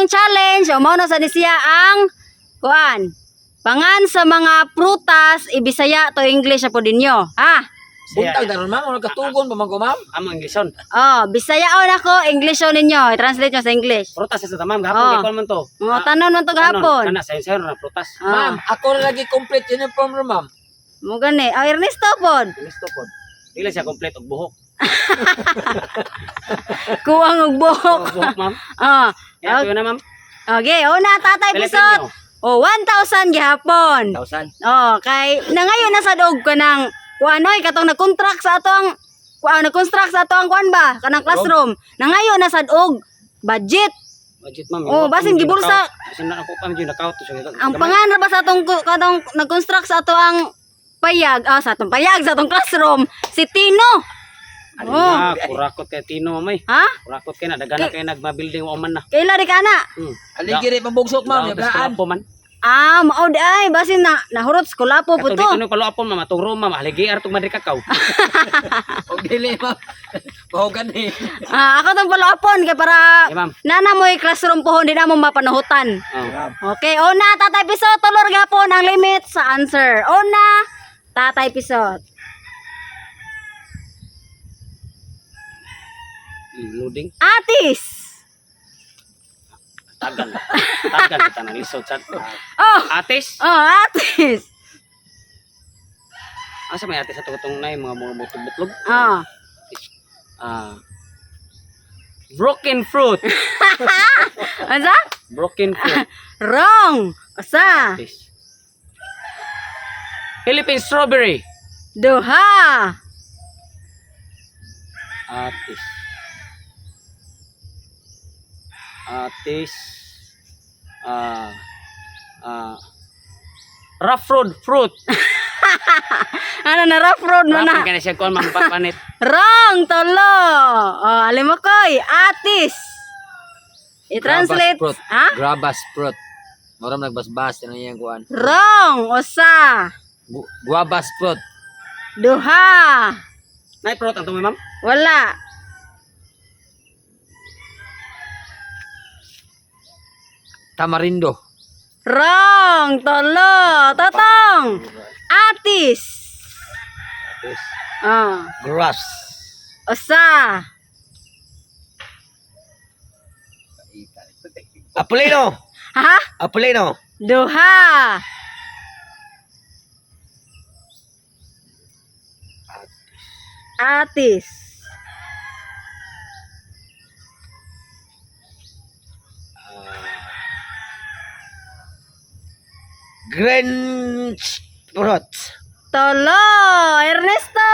atong challenge, o mao na sa ni siya ang kuan. Pangan sa mga prutas, ibisaya to English po ninyo. Ha? Buntag na ron, ma'am. Ano katugon pa man ko, ma'am? Amo Englishon. Oh, Bisaya on ako, English on ninyo. I-translate nyo sa English. Prutas sa ma'am, gahapon Oh. kay kuan man to. Mga tanon man to gahapon. Kana sayon sayon na prutas. Ah, Ma'am, ako na lagi complete uniform ro, ma'am. mo gani. Oh, Ernesto pod. Gusto pod. Dili siya complete og buhok. Kuwang og buhok. Og buhok, ma'am. Ah. Kaya tuyo na, ma'am. Okay, una Tatay Pila Pisot. ninyo? Oh, 1,000 gihapon. 1,000. Oh, kay nangayon na sa dog ka ng kuan oy katong nag-contract sa ato ang kuan nag-construct sa ato ang kuan ba kanang classroom. Nangayon na sad og budget. Budget, ma'am. Oh, basin gibulsa. Basin na ako pa medyo nakaut to siya. Ang pangan ra ba sa atong katong nag-construct sa ato ang payag, ah, sa atong payag sa atong classroom si Tino. Oh, Oh. kurakot kay Tino, mamay. Ha? Kurakot kay na dagana kay nagma-building wa man na. Kaila ri ka na? Aligiri pambugsok, ma'am. Yablaan Yablaan. po man. Ah, mao di ay basin na nahurot sa kulapo po Kato to. dito no paluapon, ma'am, atong room, ma'am, haligi artong madri kakaw. Og dili, ma'am. Bahogan ni. Ah, ako tong paluapon kay para Yeah, ma'am. nana mo'y classroom pohon di na mo mapanuhutan. Oh. Okay, una, Tatay Pisot, tulor gapon ang limit sa answer. Una, Tatay Pisot. Loading. Atis. Tagal. Tagal kita nang lisod sa. Oh, Atis. oh, atis. Asa may atis ato katong nay mga butlog-butlog? Oh. Ah. Broken fruit. Ano? Broken fruit. Wrong. Usa. Atis. Philippine strawberry. Duha. Atis. Atis. Ah. Ah. Rough road fruit. Ano na rough road mo Rough na? kaya siya kuan ma'am papanit. Wrong, tulo. Oh, alam mo koy, atis. I-translate. Grabas fruit. Ha? Grabas fruit. Moram nagbasbas ano iyang kuan. Wrong. Usa. Guabas fruit. Duha. Nay fruit ang tumoy, ma'am. Wala. Tamarindo. Wrong, tulo. Totong. Atis. Atis. Ah, Grass. usa. Apolino. Ha? Apolino. Duha. Atis. Green fruit. Tolo. Ernesto.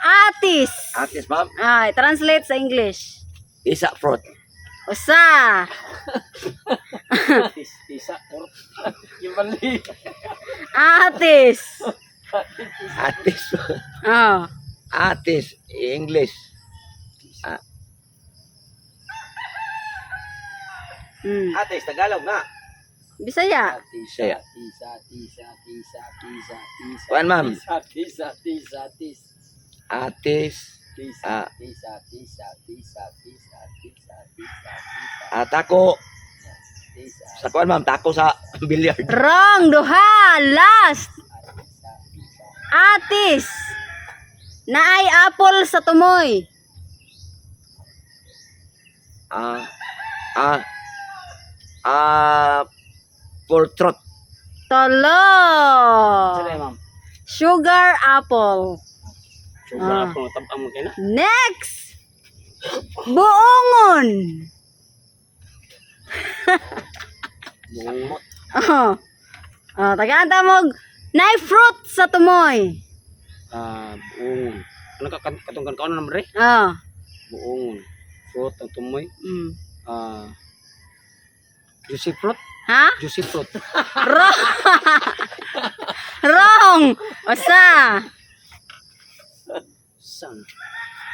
Atis. Atis, ma'am. Ay, translate sa English. Isa fruit. Usa. Atis, tisa, fruit. Yung mali. Atis. Atis. Oh. Atis. English. Atis, Tagalog na. Bisaya. Saya. Tisa, tisa, tisa, tisa, tisa. Kuan, ma'am. Tisa, tisa, tisa, tisa. Atis. Tisa, Ah. tisa, tisa, tisa, tisa, tisa, tisa, tisa, Atako. tisa, Sa kuan, ma'am, tako sa billiard. Wrong. Duha. Last. Atis. Naay apple sa tumoy. Ah. Ah. Ah. Portrait. Tolo. Sila, ma'am. Sugar apple. Sugar Ah. apple tabang mo kay na. Next. Buongon. Buong Oh. Oh, tagaan ta mo naay fruit sa tumoy. Ah, buongon. Ano ka katong kan kaon naman re? Oh. Buongon. Fruit ang tumoy. Ah. Juicy fruit? Ha? Juicy fruit. Wrong. Wrong. Usa. San?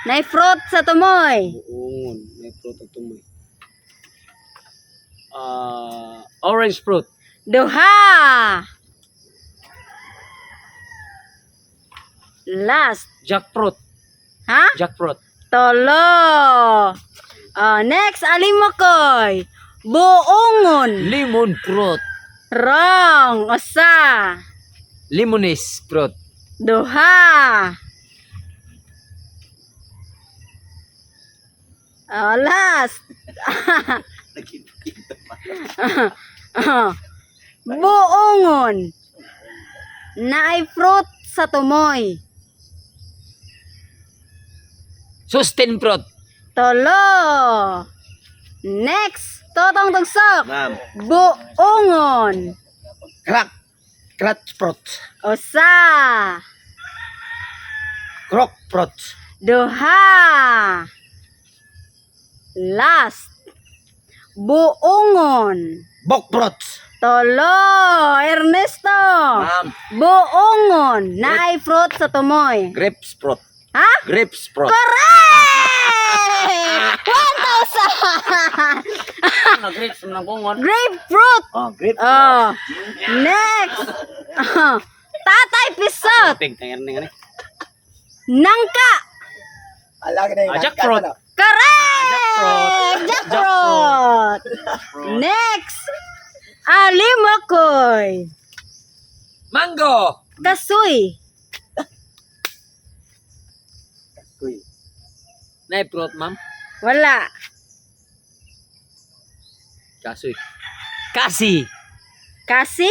Naay fruit sa tumoy. Buongon. May fruit ang tumoy. Ah, orange fruit. Duha. Last. Jackfruit. Ha? Jackfruit. Tolo. Oh, next, Alimokoy. Buongon. Lemon fruit. Wrong. Usa. Limones fruit. Duha. Oh, last. Buongon. Naay fruit sa tumoy. Sustain fruit. Tolo. Next, Totong Tugsok. Ma'am. Buongon. Crack. Crack fruit. Usa. Croc fruit. Duha. Last. Buongon. Bok fruit. Tolo. Ernesto. Ma'am. Buongon. Naay fruit sa tumoy. Grapes fruit. Ha? Grapes fruit. Correct! 1,000! Ano grapes ng buongon? Grapefruit! Oh, grape. Oh. Next! Oh. Tatay Pisot! Pig tangir ni ngani. Nangka! Ala ka na. Ah, jackfruit. Correct! Jackfruit! Next! Alimakoy! Mango. Kasoy! Nay fruit, ma'am. Wala. Kasoy. Kasi. Kasi?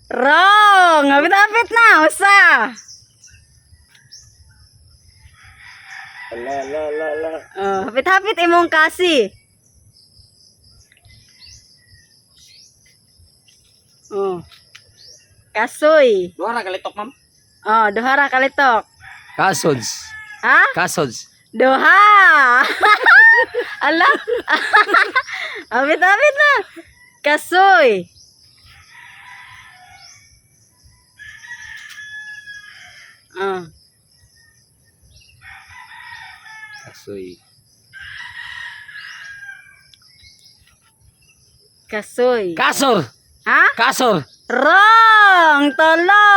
Wrong! Hapit-hapit na! Usa! La la la la. Oh, hapit-hapit imong kasi. Oh. Kasoy. Duha ra kalitok, ma'am. Oh, duha ra kalitok. Kasods. Ha? Kasods. Duha. Ala. Hapit-hapit na. Kasoy. Ah, Kasoy. Kasoy. Kasor. Ha? Kasor. Wrong! Tolo!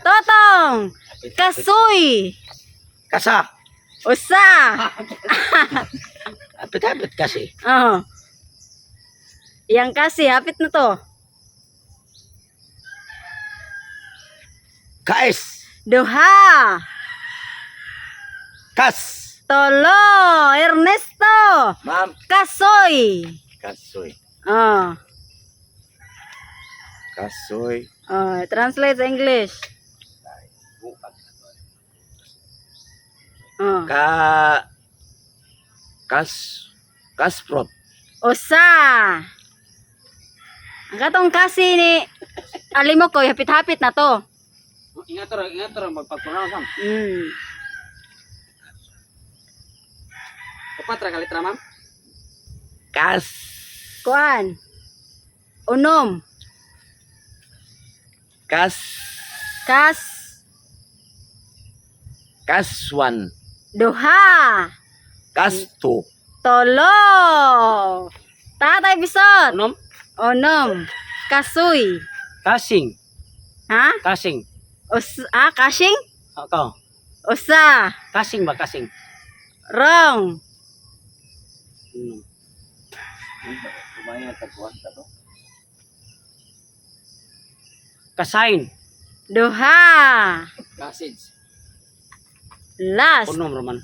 Totong! Kasoy! Kasa. Usa! Hapit-hapit kasi. Oh. Yang kasi, hapit na to. Kais. Duha! Kas. Tolo! Ernesto! Ma'am. Kasoy! Kasoy. Oh. Kasoy. Oh, translate sa English. Oh. Ka. Kas. Kas fruit. Usa! Ang katong kasi ni Alimokoy, hapit-hapit na to. Ingat ra magpagpronounce, ma'am. Upat ra kalitra, ma'am. Kas. Kuan. Unom. Kas. Kas. Kaswan. Duha. Kas two. Tolo. Tatay Bisot. Unom? Onom. Kasoy. Kasing. Ha? Kasing. Os ah, kasing? Ako. Usa. Kasing ba kasing? Wrong. Unom. Kasain. Duha. Kasids. Last. Unom roman.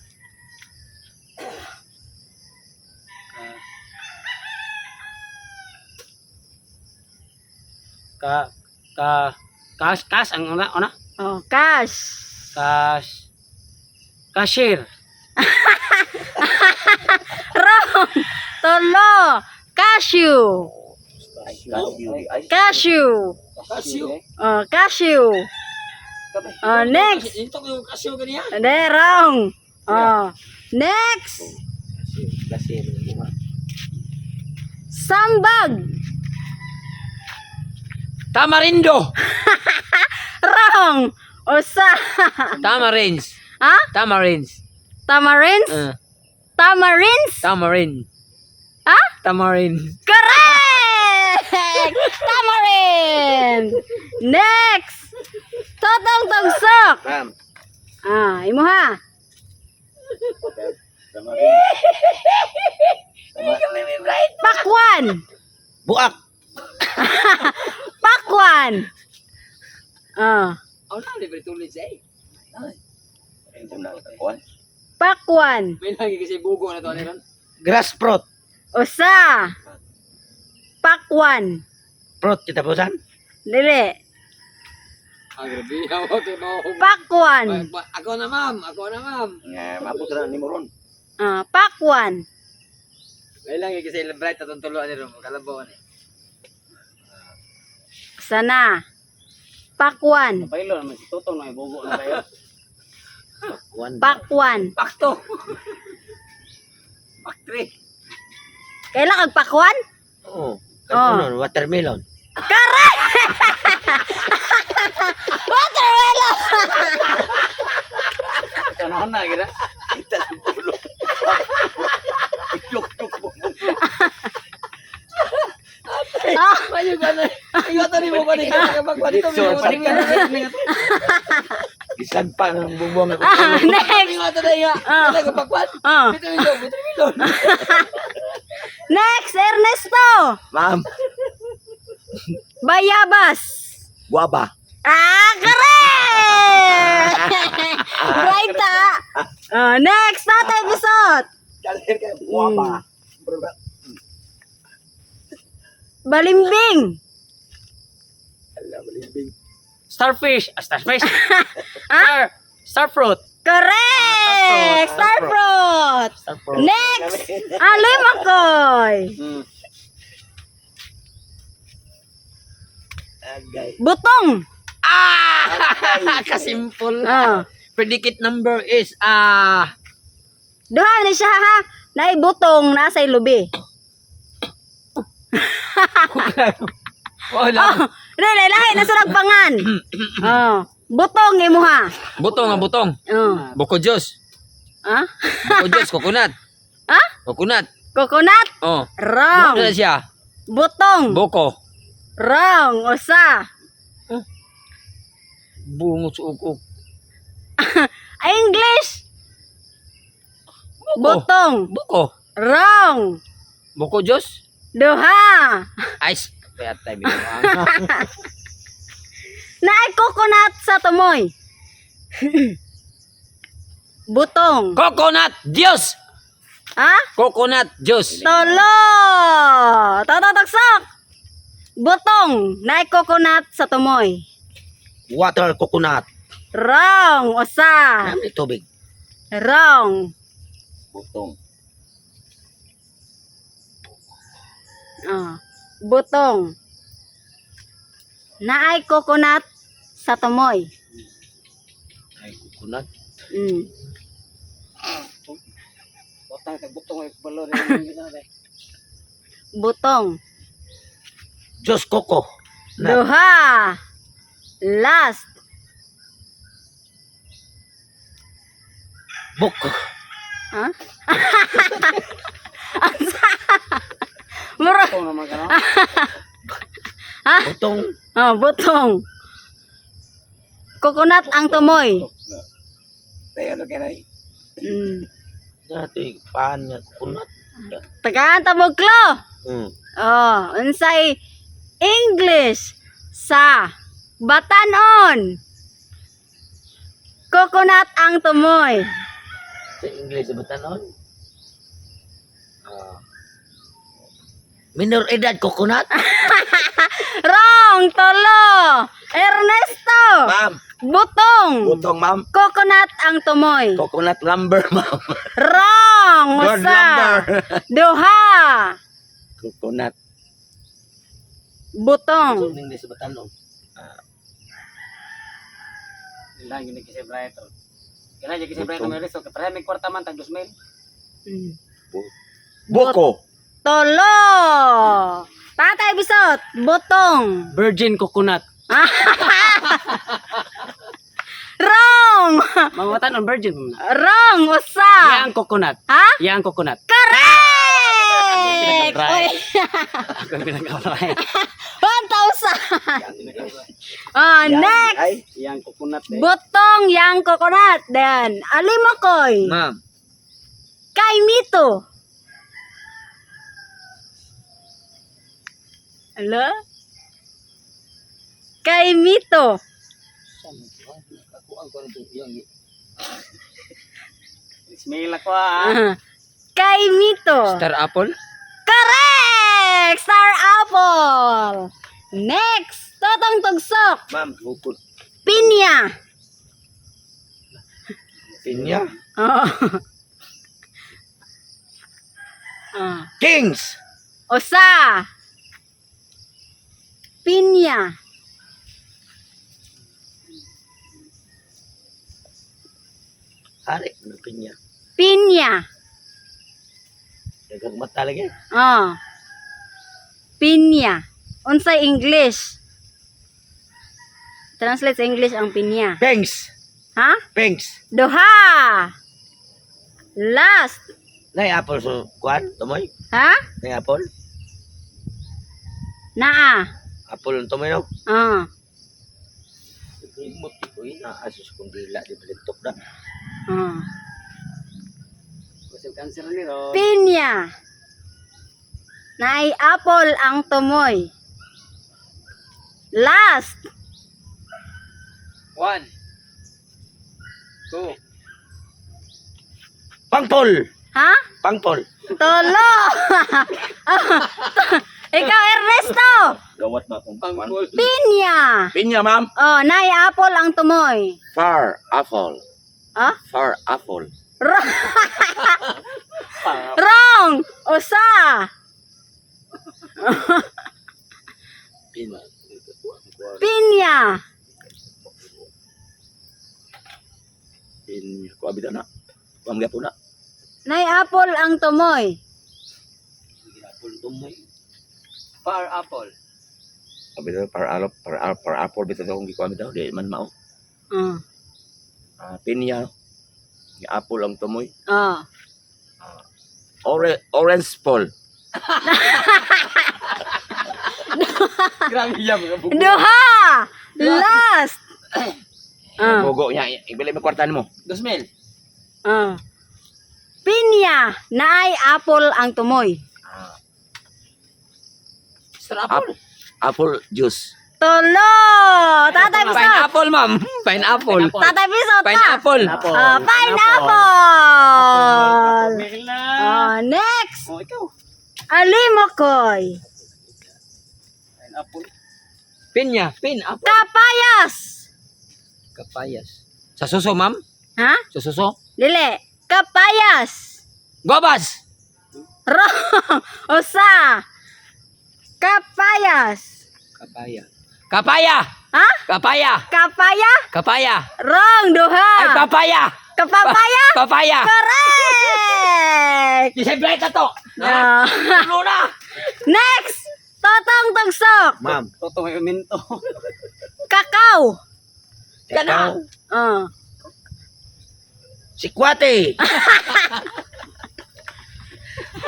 Ka ka kas kas ang una una Oh, cash. kas cashier. Wrong. Tolo. Cashew. Cashew. Kasyo. Oh, cashew. Oh, next. Ito yung kasyo ganiya. Hindi, wrong. Oh. Next. Sambag. Tamarindo. Wrong. Usa. Tamarins. Ha? Tamarins. Tamarins? Tamarins? Tamarin. Ha? Tamarin. Correct! Tamarind! Next! Totong Tugsok! Ma'am. Ah, imo ha. Pakwan. Buak. Pakwan. Ah, Ako na, libre tuloy siya eh. pakwan. May lagi kasi bugo na to, ano ron? Grass fruit. Usa. Pakwan. Fruit kitapusan. Dili. Ah, grabe. Ako to, no. Pakwan. Ako na, ma'am. Ako na, ma'am. Nga mabot ra ni moron. Ah, pakwan. May lagi kasi bright atong tuloy ni ron. Kalabaw ni. Sana. Pakwan. Pailo naman si Totong na ibugo na kayo. Pakwan. Pakwan. Pakto. Paktre. Kailan kag pakwan? Oo. Oh. Kanunon, watermelon. Watermelon. Ano na gira? Ah, Mayo ka na. Iwata ni mo pa ni kapag dito. Gisan pa ng bubuang ako. ah, next. Iwata na iya. Ah. Wala ka pakwan. Ah. Dito milon, dito milon. Next, Ernesto. Ma'am, Bayabas. guaba. Ah, correct! Right, ah. Ah, next, Tatay Bisot. Guaba. Balimbing. Starfish, ah, starfish. Star starfruit. Correct! Starfruit. Starfruit. Next, Alimakoy. Agay. Butong. Ah! Kasimple. Ah. Predicate number is Duha na siya ha. Naay butong nasa lubi. Wala. Oh, dili lahi na sa nagpangan. Oh, butong imuha. Butong ang butong. Oh. Buko Diyos. Ah? Buko Diyos, coconut. Ah? Coconut. Coconut? Oh. Wrong. Ano na siya? Butong. Buko. Wrong. Usa. Bungot sa ukok. English. Buko. Butong. Buko. Wrong. Buko Diyos? Duha. Ice. Kaya tayo. Naay coconut sa tumoy. Butong. Coconut Diyos! Ha? Coconut Diyos. Tolo. Tatataksak. Butong. Naay coconut sa tumoy. Water coconut. Wrong. Usa. Nami tubig. Wrong. Butong. Ah, butong. Naay coconut sa tumoy. Ay, coconut. Butang tag butong ay balo rin. Butong. Diyos coco. Na. Duha. Last. Buk. Ha? Mura. Butong naman ka no. Butong. Oh, butong. Coconut ang tumoy. Tayo na kanay. Dati, paan nga coconut. Tagaan ta mo klo. Oh, unsay English sa batanon. Coconut ang tumoy. Sa English, sa batanon? Ah. Minor edad, coconut? Wrong, tolo. Ernesto. Ma'am. Butong. Butong, ma'am. Coconut ang tumoy. Coconut lumber, ma'am. Wrong, Good usa. lumber. Duha. Coconut. Butong. Sa English, sa batanon. Lahi gyud kasi Bright. Kailan gyud kasi Bright may reso kay may kwarta man tag 2,000. Buko. Tolo. Tatay Bisot, butong. Virgin coconut. Wrong. Mamatan on virgin mo na. Wrong, usa. Yang coconut. Ha? Yang coconut. Correct! Uy, Ako ang pinag-away. 1,000. Ah, next. Ay, Yang coconut eh. Butong yang coconut. Then, alimokoy. Ma'am. Kay Mito. Hala? Kaimito. Kakuan ko nito iyang Ismail ako ah. Ah. Kaimito. Star apple? Correct! Star Apple! Next, Totong Tugsok. Ma'am, bukod. Pinya. Pinya. Oh. Ah. Kings. Usa. Pinya. Hari ng pinya. Pinya. Daghang mata lagi. Oh. Pinya. Unsay English? Translate sa English ang pinya. Pengs. Ha? Pengs. Duha. Last. Nay apple so kuan tumoy. Ha? Nay apple. Naa. Apple ang tumoy no. Oh. Himot ko ina asus kung dila di balintok na. Oh. Kasi cancer ni ron. Pinya. Naay apple ang tumoy. Last. One. Two. Pangpol. Ha? Pangpol. Tolo. Ikaw, Ernesto. Gawat ba akong Pangpol. Pinya. Pinya, ma'am. Oh, naay apple ang tumoy. Far apple. Ah? Far apple. Wrong. Usa. Pinya. Pinya. Pinya. Kuha bitaw na. Kuha mga na. Naay apple ang tumoy. Apple tumoy. Far apple. Abi daw par alop par par apple bitaw akong gikuha bitaw di man mao. Oh. Ah, pinya. Nga apple ang tumoy. Oh. Orange pol. Grabe yan mga buko. Duha. Last. Ah. Bugo niya, ibili mo kwarta nimo. 2,000. Ah. Pinya. Naay apple ang tumoy. Ah, Star apple. apple. Apple juice. Tolo. Tatay Pisot. Pineapple, ma'am. Pineapple. Tatay Pisot ta. Pineapple. Pineapple. Ah, pineapple. Meron na. Ah, next. Oh, ikaw. Alimokoy. Pineapple. Pinya. Pineapple. Kapayas. Kapayas. Sa suso, ma'am? Ha? Sa suso? Dili. Kapayas. Gobas! Wrong. Usa. Kapayas. Kapaya. Kapaya! Ha? Kapaya! Kapaya? Kapaya! Wrong. Duha. Ay, papaya! Kapapaya? Papaya! Correct. Siyempre ito to! Ah. Tulo na! Next. Totong tugsok. Ma'am. Toto may uminto. Kakao. Kana! Oh. Sikwate.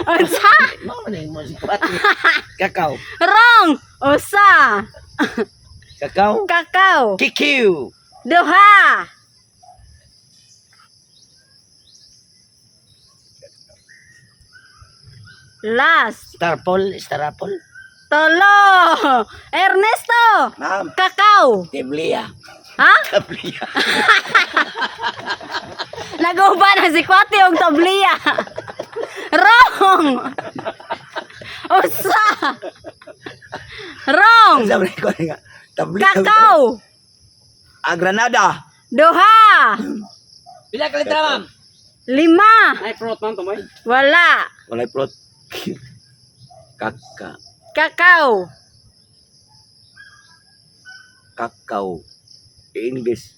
Unsa? Mao na mo sikwate. Kakao. Wrong. Usa. Kakao. Kakao. Kikiw. Duha. Last. Starpol, star apple. Tolo. Ernesto. Ma'am. Kakao. Tablia. Ha? Tablia. Naguba na si Kwati og tabliya. Wrong. Usa. Wrong. Sabi ko nga. Tablia. Kakao. Ah, Granada. Duha. Pila ka litra, ma'am? Lima. Ay, fruit ma'am, tumoy. Wala. Walay prot. Kaka. Kakao. Kakao. English.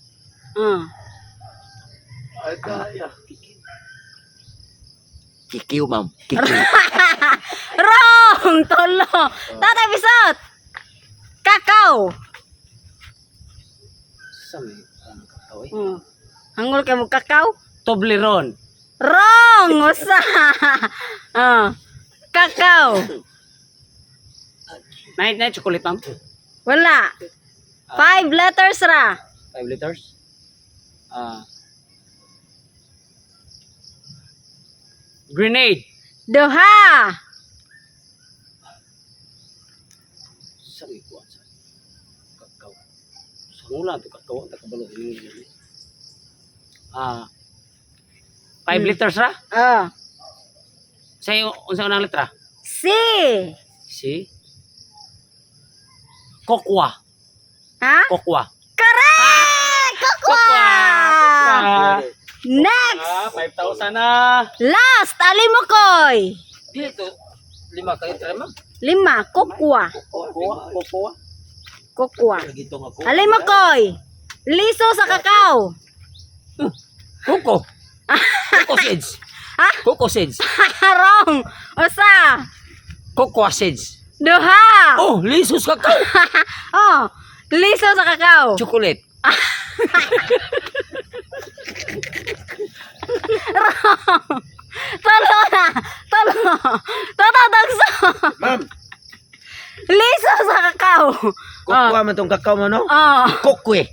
Kikiw, ma'am. Kikiw. Wrong! Tolo! Tatay Pisot! Kakao! Sa may ano kakao eh. Hangol kay mo kakao? Toblerone. Wrong! Usa! Oh. Kakao! Night night chocolate ma'am. Wala. Five letters ra. 5 letters. Ah. Grenade. Duha! Sa may kuwan sa kakao. Sa mula to kakao ang takabalo. Ah. 5 liters ra? Oh. Sa unsa unang litra? C. Si Kokwa. Ha? Kokwa. Correct! Kokwa! Ah, Next! 5,000 na. Last, alimukoy. Dito lima ka litra, ma'am. Lima, kokwa. Kokwa, kokwa. Kokwa. Lagi to nga ko. Alimukoy. Liso sa kakao. Kuko. Coco seeds. Ha? Coco seeds. Wrong. Usa. Cocoa seeds. Duha. Oh, lisos kakao. Oh, liso sa kakao. Chocolate. Tulo na. Tulo. Toto, dagso. Ma'am, Liso sa kakao. kokwa man tong kakao man, no? Oh. Kokwe.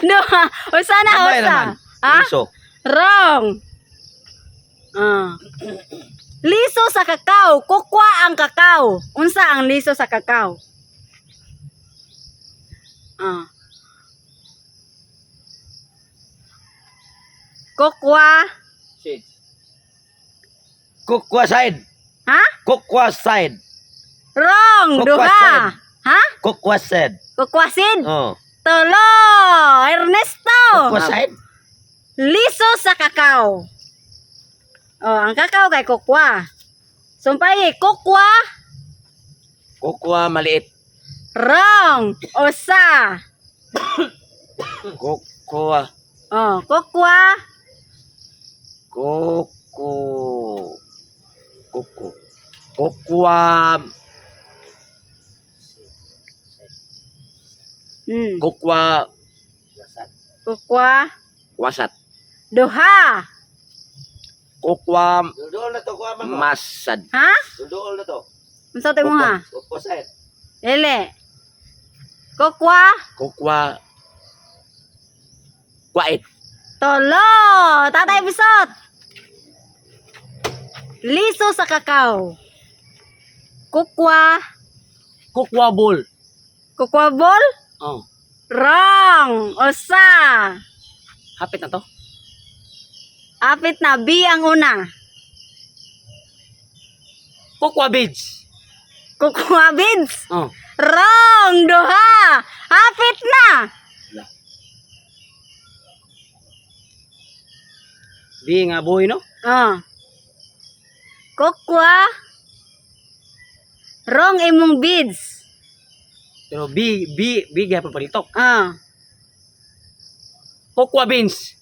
Duha. Usa na, Gamay usa. naman. Ha? Liso. Wrong. Ah. Liso sa kakao. Kukwa ang kakao. Unsa ang liso sa kakao? Ah. Kukwa. Seeds. Kokwa side. Ha? Kokwa side. Wrong. Kukwa Duha. side. Ha? Kokwa side. Kukwasid. Oh. Tulo. Ernesto. Kokwa side. Liso sa kakao. Oh, ang kakao kay kukwa. Sumpay, kukwa. Kokwa maliit. Wrong. Usa. Kokwa. Oh, kukwa. Koko. Koko. Kokwa. Kokwa Kukwa. wasat. Duha. Kokwa Duol na to kuha, ma'am. masad. Ha? Duol na to. Unsa to mo ha? Kukwa side. Ele. Kukwa. Kokwa kwait. Tolo. Tatay Bisot. Liso sa kakao. Kukwa. Kokwa ball. Kukwa ball? Oh, Wrong. Usa. hapit na to. Apit na. B ang una. Kokwa beach. Kukwa beads. Oh. Wrong. Duha. Apit na. B nga boy no? Oh. Kukwa. Wrong imong beads. Pero B B B gyapon palitok. Ah. Kokwa beans.